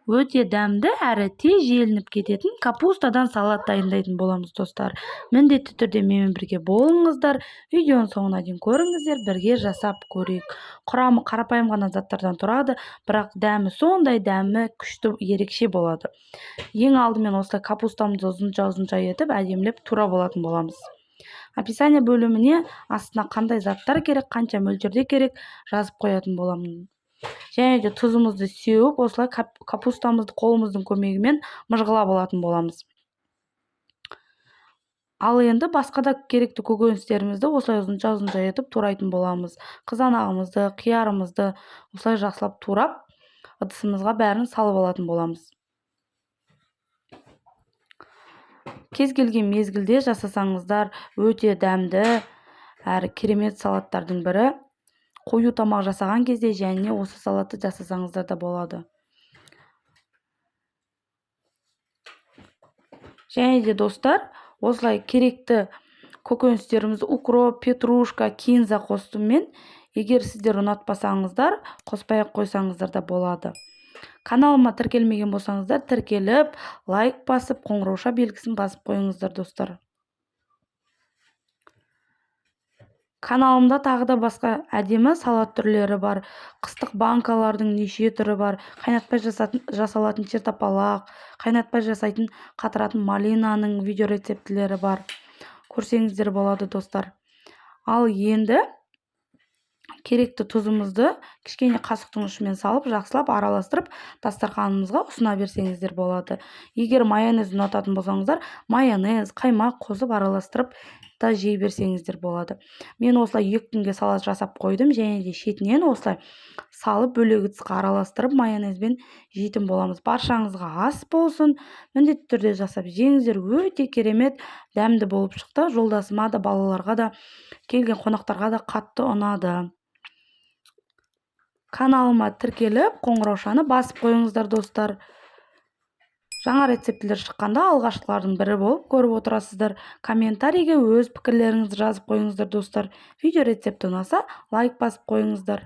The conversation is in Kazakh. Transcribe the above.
Өте дәмді әрі тез желініп кететін капустадан салат дайындайтын боламыз, достар. Міндетті түрде менімен бірге болыңыздар. Видеоның соңына дейін көріңіздер, бірге жасап көрейік. Құрамы қарапайым ғана заттардан тұрады, бірақ дәмі сондай дәмі күшті ерекше болады. Ең алдымен осылай капустамызды ұзынша-ұзынша етіп әдемілеп турап алатын боламыз. Описание бөліміне астына қандай заттар керек, қанша мөлшерде керек жазып қоятын боламын. Және де тұзымызды сеуіп, осылай капустамызды қолымыздың көмегімен мыжғылап алатын боламыз. Ал енді басқа да керекті көкөністерімізді осылай ұзынша-ұзынша етіп турайтын боламыз. Қызанағымызды, қиярымызды осылай жақсылап турап, ыдысымызға бәрін салып алатын боламыз. Кез келген мезгілде жасасаңыздар өте дәмді әрі керемет салаттардың бірі. Қою тамақ жасаған кезде және осы салатты жасасаңыздар да болады. Және де достар, осылай керекті көкөністерімізді укроп, петрушка, кинза қостым мен. Егер сіздер ұнатпасаңыздар, қоспай ақ қойсаңыздар да болады. Каналыма тіркелмеген болсаңыздар, тіркеліп, лайк басып, қоңырауша белгісін басып қойыңыздар, достар. Каналымда тағы да басқа әдемі салат түрлері бар. Қыстық банкалардың неше түрі бар. Қайнатпай жасалатын чертапалақ, қайнатпай жасайтын қатыратын малинаның видео рецептілері бар. Көрсеңіздер болады, достар. Ал енді керекті тұзымызды кішкене қасықтың ұшымен салып, жақсылап араластырып, дастарханымызға ұсына берсеңіздер болады. Егер майонез ұнататын болсаңыздар, майонез, қаймақ қосып араластырып та жей берсеңіздер болады. Мен осылай 2 күнге салат жасап қойдым, және де шетінен осылай салып бөлек ыдысқа араластырып майонезбен жейтін боламыз. Баршаңызға ас болсын, міндетті түрде жасап жеңіздер, өте керемет дәмді болып шықты. Жолдасыма да, балаларға да, келген қонақтарға да қатты ұнады. Каналыма тіркеліп, қоңыраушаны басып қойыңыздар, достар. Жаңа рецептілер шыққанда алғашқылардың бірі болып көріп отырасыздар. Комментарийге өз пікірлеріңізді жазып қойыңыздар, достар. Видео рецепті ұнаса, лайк басып қойыңыздар.